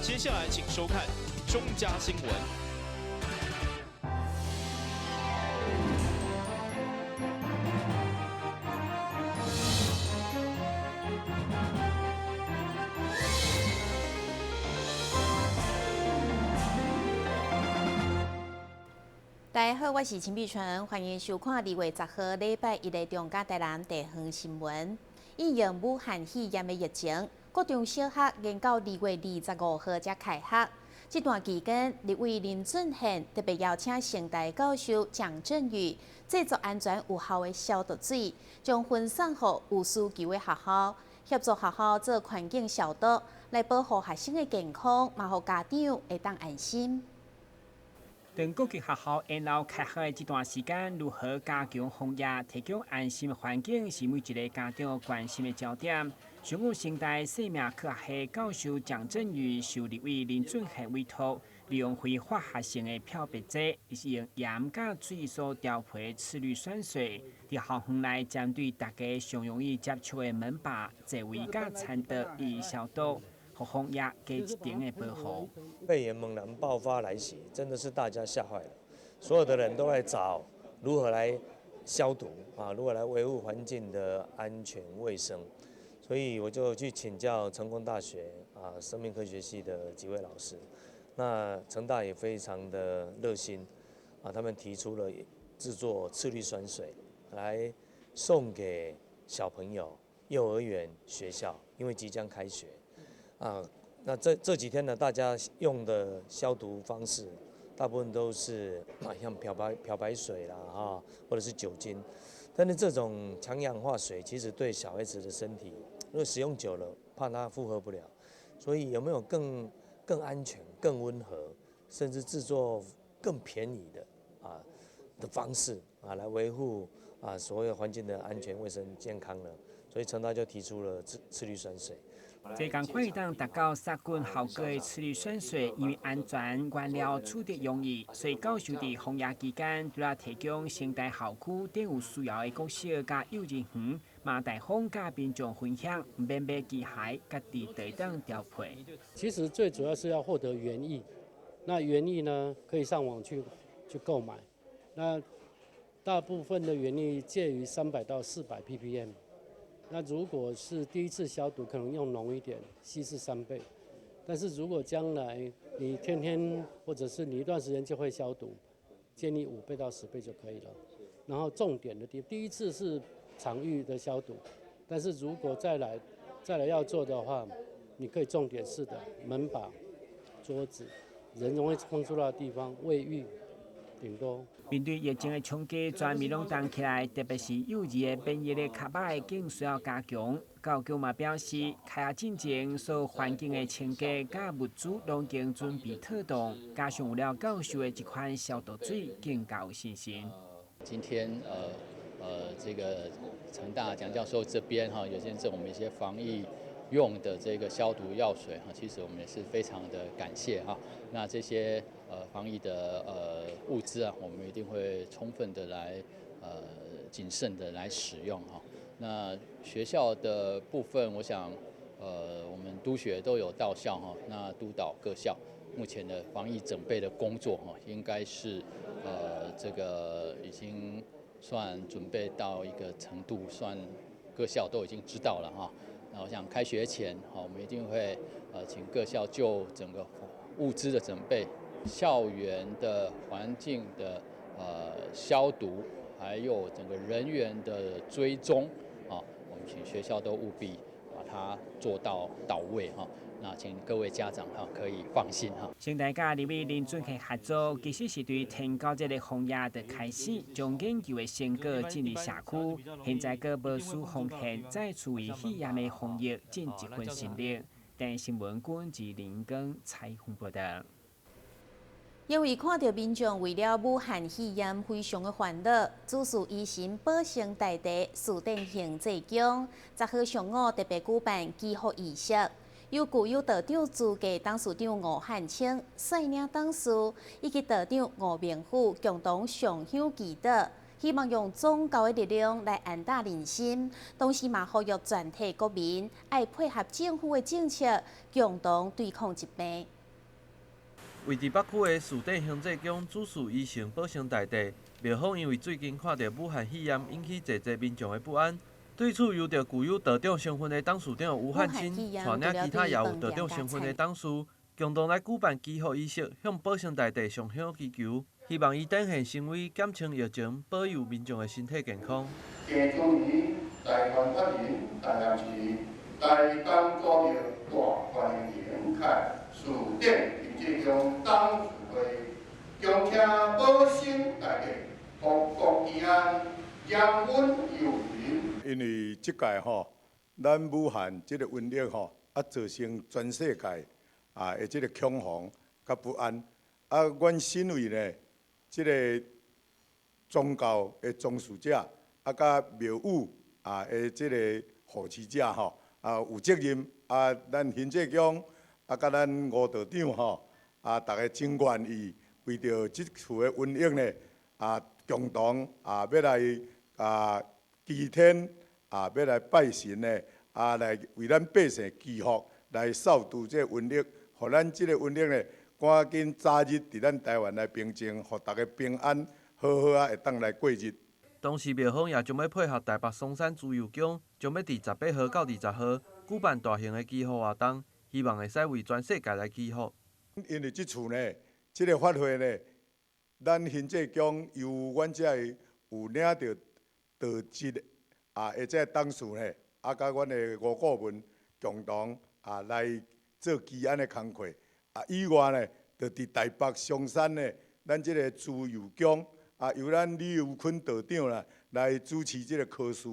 接下來請收看中嘉新聞。大家好，我是陳碧純，歡迎收看2月10號禮拜一的中嘉台南地方新聞。因應武漢肺炎的疫情，國中小學延到2月25號才開學。這段期間，立委林俊憲特別邀請成大教授蔣振宇製作安全有效的消毒水，將分送予有需求的學校，協助學校做環境消毒，來保護學生的健康，嘛予家長會當安心。當各級學校延後開學的這段時間，如何加強防疫、提供安心的環境，是每一個家長關心的焦點。上午，成大生命科學系教授蔣振宇受立委林俊憲委託，利用非化學性的漂白劑，是用鹽佮水所調配的次氯酸水，佇校園內針對大家上容易接觸的門把、座位佮餐桌予以消毒。予防疫加一層的保護。肺炎猛然爆發來襲，真的是大家嚇壞了，所有的人都在找如何來消毒啊，如何來維護環境的安全衛生。所以我就去請教成功大學啊生命科學系的幾位老師，那成大也非常的熱心啊，他們提出了製作次氯酸水來送給小朋友、幼兒園、學校，因為即將開學。啊，那這幾天呢，大家用的消毒方式，大部分都是啊，像漂白水啦，哈，或者是酒精。但是這種強氧化水其實對小孩子的身體，如果使用久了，怕他負荷不了。所以有沒有更安全、更溫和，甚至製作更便宜的啊的方式啊，來維護啊所有環境的安全、衛生、健康呢？所以成大就提出了次氯酸水。這共款會當達到殺菌效果的次氯酸水，因為安全、原料取得容易，所以教授佇防疫期間，除了提供成大校區等有需要的國小佮幼稚園，嘛大方佮民眾分享，毋免買機械，家己就會當調配。其實最主要是要獲得原液，那原液呢，可以上網去購買。那大部分的原液介於300到400 ppm。那如果是第一次消毒，可能用濃一點，稀釋3倍。但是如果將來你天天或者是你一段時間就會消毒，建議5倍到10倍就可以了。然後重點的第一次是場域的消毒，但是如果再來要做的話，你可以重點式的門把、桌子、人容易碰觸到的地方、衛浴。頂多。面對疫情的衝擊，全面攏動起來，特別是幼兒的免疫力較歹，更需要加強。教育局嘛表示，開學進前，所有環境的清潔佮物資攏已經準備妥當，加上有了教授的這款消毒水，更加有信心。今天這個成大蔣教授這邊哈，有捐贈我們一些防疫用的這個消毒藥水哈，其實我們也是非常的感謝哈。那這些防疫的物資啊，我們一定會充分的來謹慎的來使用哈。那學校的部分，我想我們督學都有到校哈，那督導各校目前的防疫準備的工作哈，應該是這個已經算準備到一個程度，算各校都已經知道了哈。那我想開學前，我們一定會請各校就整個物資的準備、校園的環境的消毒，還有整個人員的追蹤，啊，我們請學校都務必把它做到到位哈。那請各位家長哈可以放心哈。成大佮立委林俊憲合作，其實是對天狗節的防疫的開始，將研究的成果進入社區。現在閣無私奉獻，再次為肺炎的防疫盡一份心力。電視新聞軍自林根採訪報道。因為看著民眾為了武漢肺炎非常的煩惱，主事醫生保生大帝慈殿行濟宮，10號上午特別舉辦祈福儀式，由具有道長資格董事長吳漢清率領董事，以及道長吳明虎共同上香祈禱，希望用宗教的力量來安撫人心，同時嘛呼籲全體國民愛配合政府的政策，共同對抗疾病。位佇北區的士典興濟宮主事醫生保生大帝廟方，因為最近看著武漢肺炎引起濟濟民眾的不安，對此由著具有道長身份的董事長吳漢清，帶領其他也有道長身份的董事，共同來舉辦祈福儀式，向保生大帝上香祈求，希望伊展現神威，減輕疫情，保佑民眾的身體健康。敬莊嚴台灣法人台南市台東祖廟大觀音亭開士典興濟宮董事會，恭請保生大帝護國祈安，揚穩佑民。因為這屆吼，咱武漢這個瘟疫吼，啊造成全世界啊的這個恐慌佮不安，啊，阮身為呢，這個宗教的宗事者，啊，佮廟宇啊的這個護持者吼，啊有責任啊，咱興濟宮啊，佮咱吳道長吼，啊，逐家真願意為著這次的瘟疫呢，啊，共同啊，欲來啊祈天啊，欲來拜神呢，啊，來為咱百姓祈福，來掃除這個瘟疫，予咱這個瘟疫呢，趕緊早日佇咱台灣來平靜，予逐家平安好好啊，會當來過日。同時，廟方也將欲配合台北松山慈祐宮，將欲佇18號到20號舉辦大型的祈福活動，希望會使為全世界來祈福。因為這次呢，這個法會呢，咱興濟宮由阮遮的有領著道職啊，或者董事呢，啊，佮阮的吳顧問共同啊來做祈安的工課。啊，以外呢，就佇台北松山呢，咱這個慈祐宮啊，由咱李有坤道長啦來主持這個科事。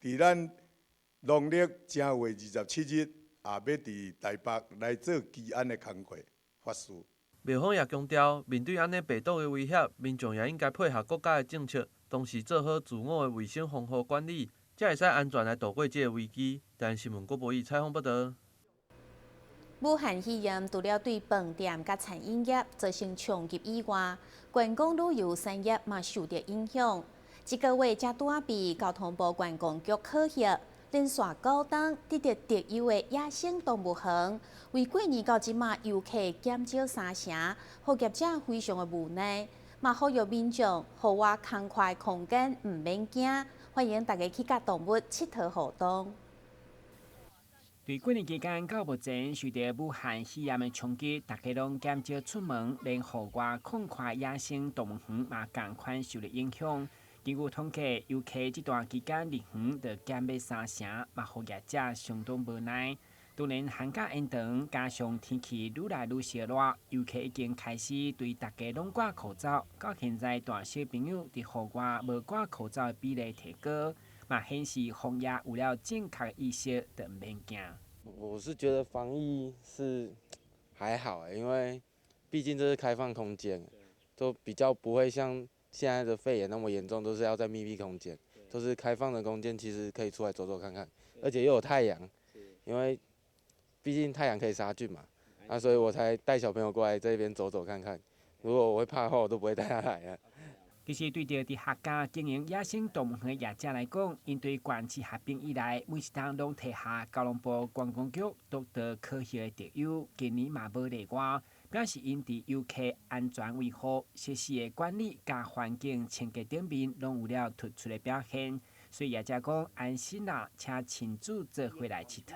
佇咱農曆正月27日啊，欲佇台北來做祈安的工課法事。廟方也強調，面對按呢病毒的威脅，民眾也應該配合國家的政策，同時做好自我的衛生防護管理，才會使安全來度過這个危機。台視新聞郭博義採訪報導。武漢肺炎除了對飯店佮餐飲業造成衝擊以外，觀光旅遊產業嘛受著影響。這個月才拄仔被交通部觀光局考核，連續九冬得著特優的野生動物園，為過年到這馬遊客減少三成，予業者非常的無奈，嘛呼籲民眾戶外空闊空間毋免驚，歡迎大家去佮動物𨑨迌互動。佇過年期間到目前，受著武漢肺炎的衝擊，大家攏減少出門，連戶外空曠野生動物園嘛仝款受著影響。根據統計，遊客這段期間入園就減欲三成，嘛予業者相當無奈。當然，寒假延長，加上天氣愈來愈燒熱，遊客已經開始對逐家攏掛口罩。到現在，大小朋友佇戶外無掛口罩的比例提高，嘛顯示防疫有了正確意識，就毋免驚。我是覺得防疫是還好，因為畢竟這是開放空間，都比較不會像現在的肺炎那麼嚴重，都是要在密閉空間，都是開放的空間，其實可以出來走走看看，而且又有太陽，因為畢竟太陽可以殺菌嘛，啊，所以我才帶小朋友過來這邊走走看看。如果我會怕的話，我都不會帶他來啊。其實對著佇客家經營野生動物園的業者來講，𪜶對縣市合併以來，每一冬攏提予交通部觀光局督導考核的特優，今年嘛無例外，表示𪜶佇遊客安全維護、設施的管理佮環境清潔頂面，攏有了突出的表現，所以業者講安心啦，請親子做伙來𨑨迌。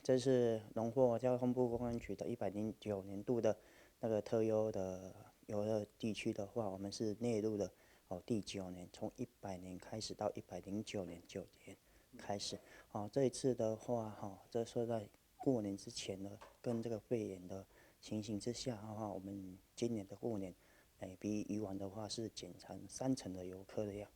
這是榮獲交通部觀光局的109年度的那個特優的遊樂地區的話，我們是列入了哦第九年，從100年開始到109年9年開始。哦，這一次的話，哈，這說在過年之前呢，跟這個肺炎的情形之下的話，我們今年的過年，哎，比以往的話是減成3成的遊客的量，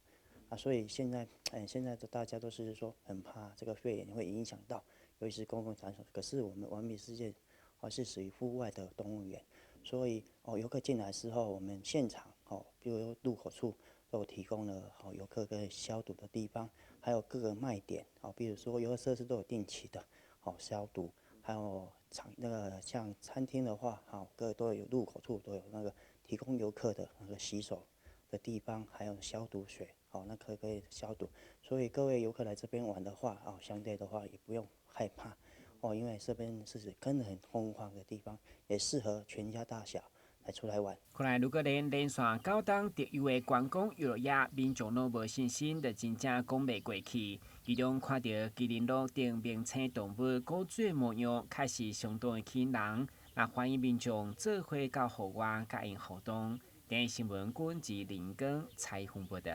啊，所以現在，哎，現在的大家都是說很怕這個肺炎會影響到，尤其是公共場所。可是我們頑皮世界，哦，是屬於戶外的動物園，所以哦，遊客進來之後，我們現場哦，比如說入口處都提供了好遊客可以消毒的地方，還有各個賣點哦，比如說遊樂設施都有定期的哦消毒，還有場那個像餐廳的話，好各都有入口處都有那個提供遊客的那個洗手的地方，還有消毒水。哦，那可以消毒。所以各位遊客來這邊玩的話，哦，相對的話也不用害怕，哦，因為這邊是真的很空曠的地方，也適合全家大小來出來玩。看來，如果連連續九冬特優的觀光遊樂業，民眾攏無信心，就真正講袂過去。其中看著麒麟鹿等明星動物古錐模樣，確實相當的吸引人，也歡迎民眾做伙到戶外佮𪜶互動。電視新聞郭志林根採訪報導。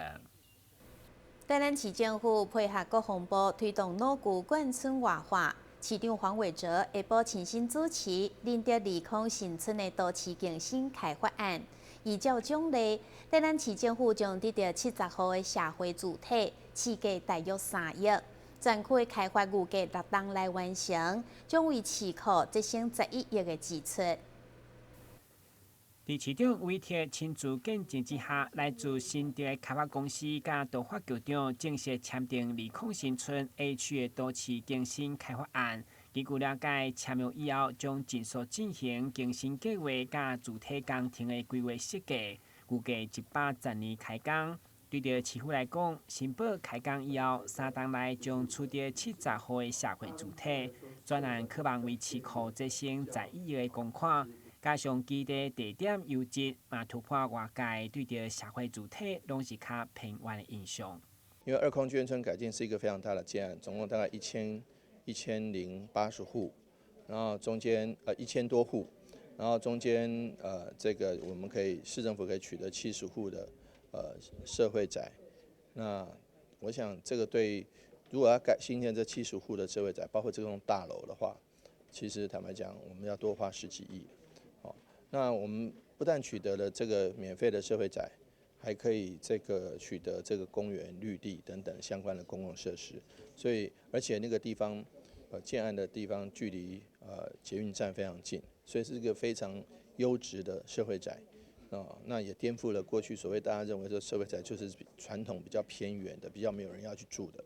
台南市政府配合國防部推動老舊眷村活化，市長黃偉哲下晡親身主持仁德利康新村的都市更新開發案。依照獎勵，台南市政府將得著70戶的社會住宅，市價大約3億，全區的開發預計6冬來完成，將為市庫節省11億的支出。佇市長委託親自見證之下，來自新竹的開發公司佮都發局長正式簽訂利康新村 A 區的都市更新開發案。根據了解，簽約以後將盡速進行更新計劃佮主體工程的規劃設計，預計110年開工。對著市府來講，新埔開工以後，3冬內將取得70戶的社會住宅，專案可望為市庫節省11億的公款。加上基地地點優質，嘛突破外界對著社會住宅攏是較偏遠的印象。因為二空眷村改建是一個非常大的建案，總共大概1080戶，然後中間1000多戶，然後中間這個我們可以市政府可以取得70戶的社會宅，那我想這個對如果要蓋新建這70戶的社會宅，包括這棟大樓的話，其實坦白講，我們要多花十幾億。那我們不但取得了這個免費的社會宅，還可以這個取得這個公園、綠地等等相關的公共設施。所以，而且那個地方，建案的地方距離捷運站非常近，所以是一個非常優質的社會宅。啊，那也顛覆了過去所謂大家認為說社會宅就是傳統比較偏遠的、比較沒有人要去住的。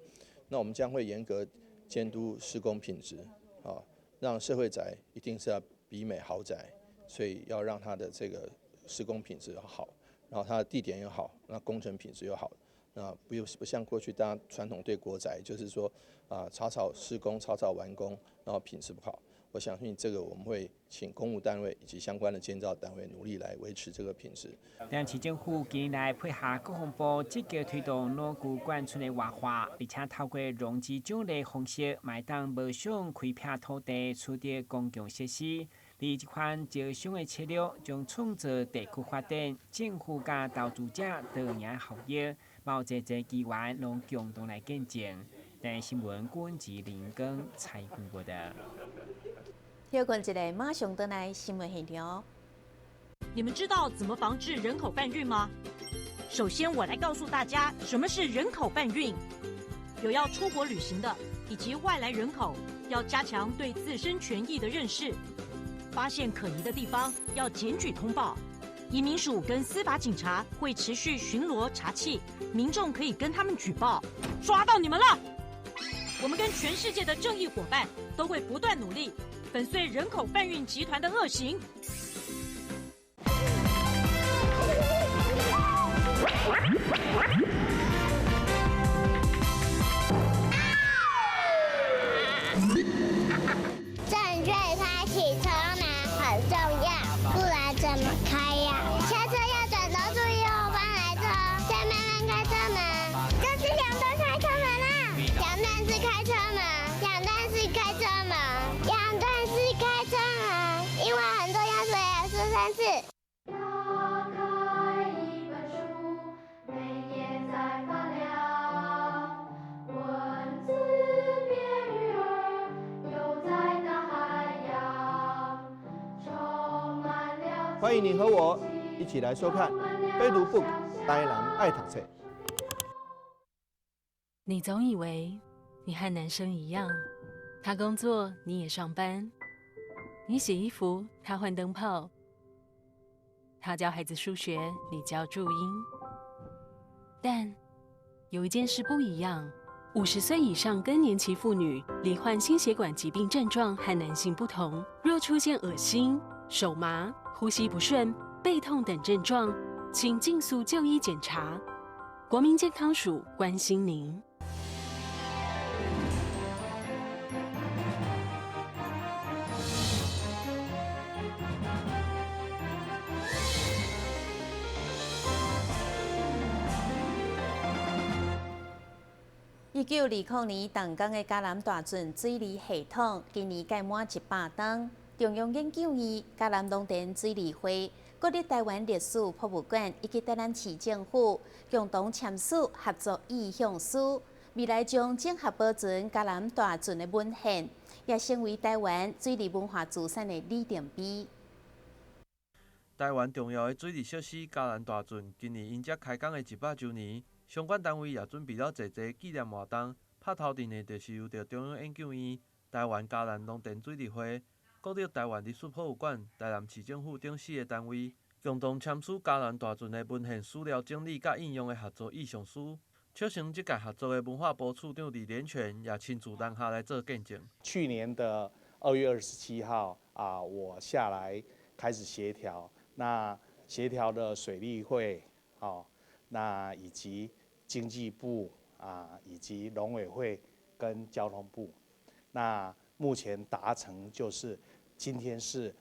那我們將會嚴格監督施工品質，啊，讓社會宅一定是要媲美豪宅。所以要讓它的這個施工品質好，然後它的地點又好，那工程品質又好，那不像過去大家傳統對國宅就是說啊草草施工、草草完工，然後品質不好。我相信這個我們會請工務單位以及相關的建造單位努力來維持這個品質。台南市政府近年來配合國防部積極推動老舊眷村的活化，而且透過融資獎勵方式，嘛會當無償開闢土地，取得公共設施。而這款招商的策略，將創造地區發展、政府佮投資者多贏效益，嘛有濟濟機緣攏共同來見證。台視新聞郭志林光採訪報導。休睏一下，馬上轉來新聞現場。你們知道怎麼防治人口販運嗎？首先，我來告訴大家什麼是人口販運。有要出國旅行的以及外來人口，要加強對自身權益的認識。發現可疑的地方要檢舉通報。移民署跟司法警察會持續巡邏查緝，民眾可以跟他們舉報。抓到你們了！我們跟全世界的正義夥伴都會不斷努力，粉碎人口販運集團的惡行。正確開啟車門很重要，不然怎麼開呀？下車要轉頭注意後方來車，再慢慢開車門。這是兩段開車門啦，兩段式開車門，兩段式開車門，兩段式開車門，因為很重要，所以要說三次。打開一本書，每頁在發亮，文字變魚兒，游在大海洋，充滿了。歡迎你和我一起來收看《非讀 book 台南愛讀冊》。你總以為你和男生一樣，他工作你也上班，你洗衣服他換燈泡，他教孩子數學你教注音。但有一件事不一樣：50歲以上更年期婦女罹患心血管疾病症狀和男性不同，若出現噁心、手麻、呼吸不順、背痛等症狀，請盡速就醫檢查。国民健康署关心您。1920年动工的嘉南大圳水利系统，今年届满100冬。中央研究院、嘉南农田水利会、国立台湾历史博物馆以及台南市政府共同签署合作意向书，未来将整合保存嘉南大圳的文献，也成为台湾水利文化资产的里程碑。台湾重要的水利设施嘉南大圳，今年迎接开工的100周年。相关单位也准备了济济纪念活动，拍头阵的就是由著中央研究院、台湾嘉南农田水利会、国立台湾历史博物馆、台南市政府等四个单位，共同签署嘉南大圳的文献史料整理佮应用的合作意向书。促成这届合作的文化部处长李连全也亲自南下来做见证。去年的2月27号啊，我下来开始协调，那协调的水利会，哦，那以及经济部啊，以及农委会跟交通部，那目前达成就是今天是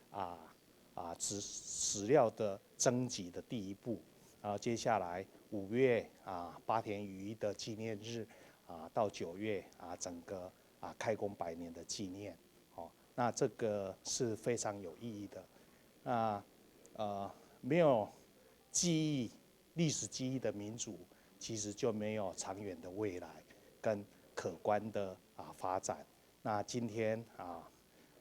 史料的征集的第一步，然后接下来5月啊八田与一的纪念日啊，到9月啊整个啊开工100年的纪念，哦，那这个是非常有意义的。那没有记忆、历史记忆的民族，其实就没有长远的未来跟可观的发展。那今天啊，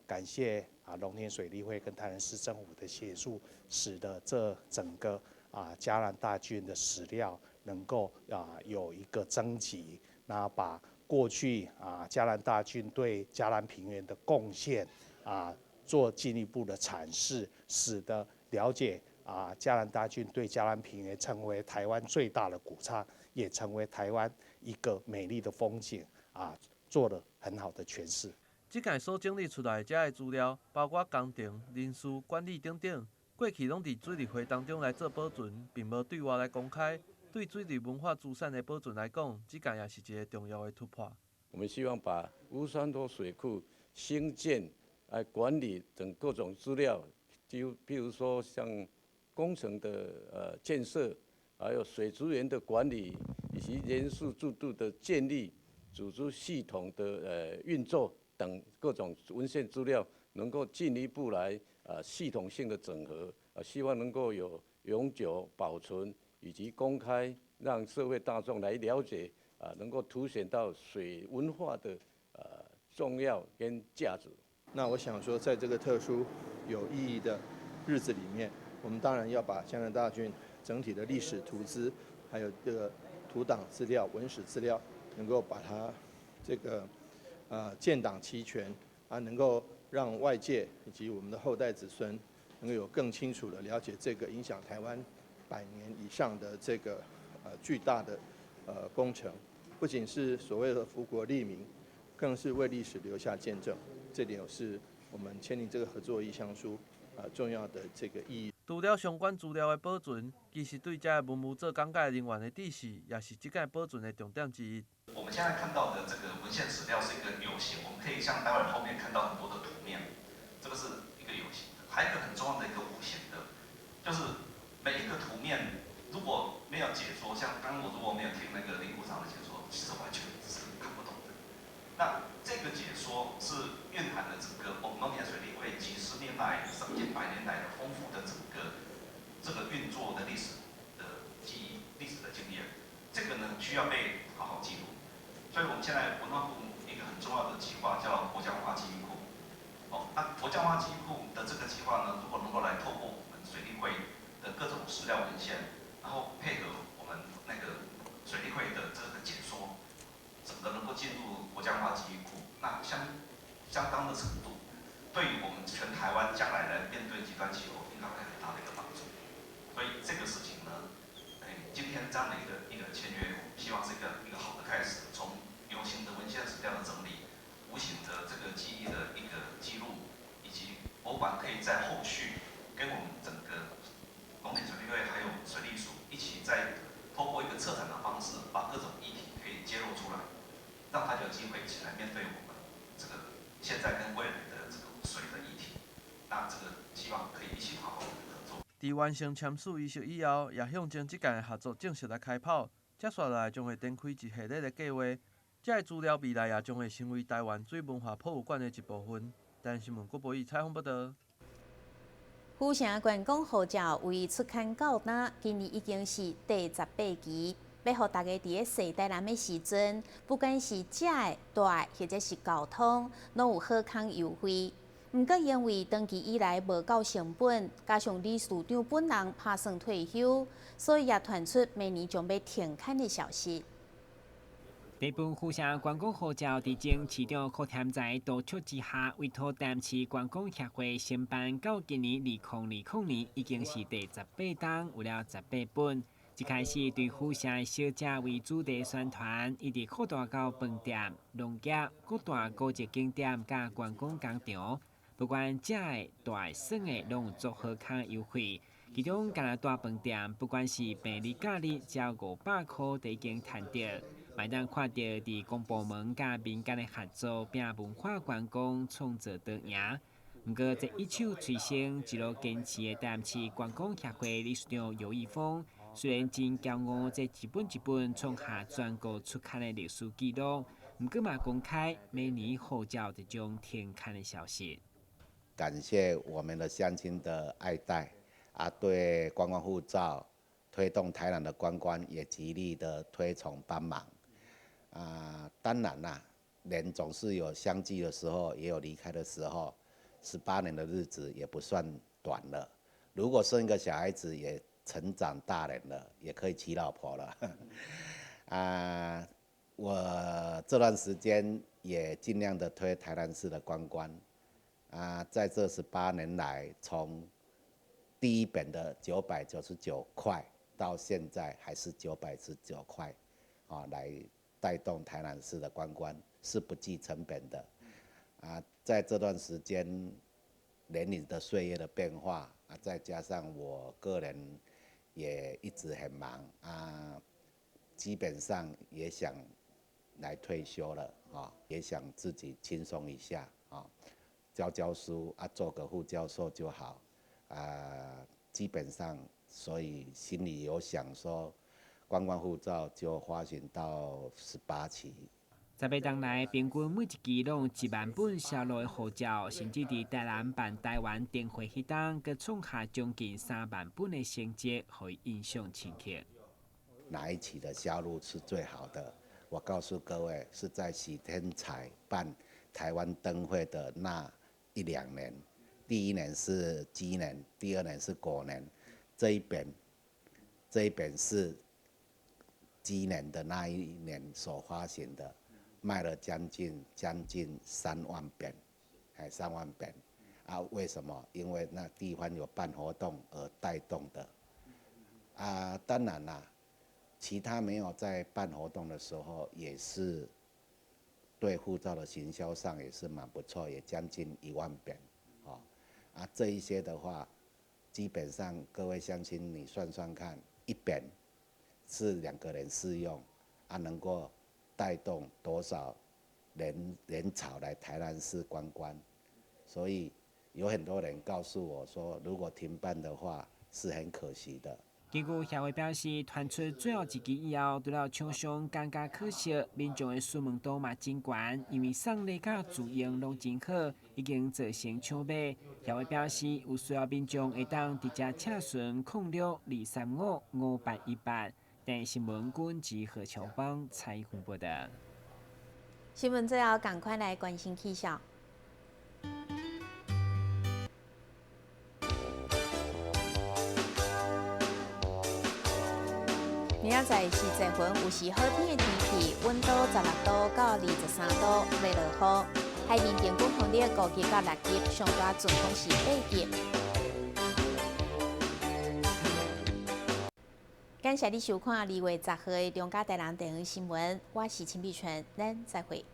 感谢啊农田水利会跟台南市政府的协助，使得这整个啊嘉南大圳的史料能够啊有一个征集，那把过去啊嘉南大圳对嘉南平原的贡献啊做进一步的阐释，使得了解啊嘉南大圳对嘉南平原成为台湾最大的谷仓，也成为台湾一个美丽的风景啊，做了很好的诠释。这届所整理出来的这个资料，包括工程、人事、管理等等，过去拢伫水利会当中来做保存，并无对外来公开。对水利文化资产的保存来讲，这届也是一个重要的突破。我们希望把乌山头水库兴建、管理等各种资料，就譬如说像工程的建设，还有水资源的管理，以及人事制度的建立、组织系统的运作等各种文献资料，能够进一步来系统性的整合，希望能够有永久保存以及公开，让社会大众来了解，能够凸显到水文化的重要跟价值。那我想说，在这个特殊有意义的日子里面，我们当然要把嘉南大圳整体的历史图资，还有这个图档资料、文史资料，能够把它这个建档齐全啊，能够让外界以及我们的后代子孙能够有更清楚的了解这个影响台湾100年以上的这个巨大的工程，不仅是所谓的福国利民，更是为历史留下见证。这点是我们签订这个合作意向书重要的这个意义。除了相关资料的保存，其实对这个文物做讲解人员的知识，也是这届保存的重点之一。我们现在看到的这个文献史料是一个有形，我们可以像待会后面看到很多的图面，这个是一个有形的，还有一个很重要的一个无形的，就是每一个图面如果没有解说，像刚刚我如果没有听那个林股长的解说，其实完全是看不懂的。那这个解说是蕴含了整个我们农田水利会几十年来、近百年来的丰富的整个这个运作的历史的记忆、历史的经验，这个呢需要被好好记录。所以我们现在文化部一个很重要的计划叫国家文化记忆库。哦，那国家文化记忆库的这个计划呢，如果能够来透过我们水利会的各种史料文献，然后配合我们那个水利会的这个解说，整个能够进入国家文化记忆库，那相当的程度，对于我们全台湾将来来面对极端气候，应该会很大的一个帮助。所以这个事情呢，今天这样的一个签约，希望是一个好的开始，从有形的文献史料的整理，无形的这个记忆的一个记录，以及博物馆可以在后续跟我们整个农田水利会还有水利署一起，在透过一个策展的方式。那這個希望可以一起好好合作。佇完成簽署儀式以後，也向將這屆的合作正式來開跑。接紲落來將會展開一系列的計劃，這个資料未來也將會成為臺灣水文化博物館的一部分。台南新聞郭博宇採訪報導。府城觀光護照為出刊到今，今年已經是第18期，欲予大家佇咧踅台南的時陣，不管是食的、蹛的，或者是交通，攏有好康優惠。毋過因為長期以來無夠成本，加上理事長本人拍算退休，所以也傳出明年將欲停刊的消息。日本府城觀光護照佇前市長柯添財督促之下，委託台南市觀光協會承辦，到今年2020年已經是第18冬，有了18本。一開始對府城的小食為主題宣傳，一直擴大到飯店、農業、各大古蹟景點佮觀光工場，不管食的、蹛的、耍的，攏有足好康優惠。其中，干焦大飯店，不管是平日假日，只要500箍就已經趁著。嘛會當看著佇公部門佮民間的合作，拼文化觀光，創造多贏。毋過，這一手催生一路堅持的台南市觀光協會理事長游奕峰，雖然真驕傲，這一本一本創下全國出刊的歷史紀錄，毋過嘛公開明年護照就將停刊的消息。感謝我們的鄉親的愛戴，啊，對觀光護照推動台南的觀光也極力的推崇幫忙。啊，當然啦，人總是有相聚的時候，也有離開的時候。18年的日子也不算短了。如果生一個小孩子，也成長大人了，也可以娶老婆了。啊，我這段時間也盡量的推台南市的觀光。啊，在這18年來，從第一本的999塊，到現在還是999塊，啊，來帶動台南市的觀光是不計成本的。啊，在這段時間，年齡的歲月的變化啊，再加上我個人也一直很忙啊，基本上也想來退休了啊，也想自己輕鬆一下啊，教教書啊，做個副教授就好啊，基本上，所以心裡有想說，觀光護照就發行到18期。18冬來，平均每一期攏有1萬本銷路的護照，甚至佇台南辦台灣燈會彼冬，閣創下將近3萬本的成績，予伊印象深刻。哪一期的銷路是最好的？我告訴各位，是在許添財辦台灣燈會的那一兩年，第一年是雞年，第二年是狗年，這一本是雞年的那一年所發行的。賣了將近3萬本，哎，三萬本，啊，為什麼？因為那地方有辦活動而帶動的。啊，當然啦，其他沒有在辦活動的時候，也是對護照的行銷上也是蠻不錯，也將近1萬本，哦，啊，這一些的話，基本上各位鄉親，你算算看，一本是兩個人試用，啊，能夠帶動多少人人潮來台南市觀光，所以有很多人告訴我說，如果停辦的話，是很可惜的。根據協會表示，傳出最後一期以後，除了廠商感覺可惜，民眾的詢問度嘛真懸，因為送禮佮自用攏真好，已經造成搶買。協會表示，有需要民眾會當直接洽詢06-235-5818。台視新聞軍及何喬邦採訪報道。新聞最後，趕快來關心氣象。明仔載是濟雲，有時好天的天氣，溫度16度到23度，欲落雨。海面平均風力5級到6級，上大陣風是8級。感謝你收看2月10號的中嘉台南地方新聞，我是陳美春，咱再會。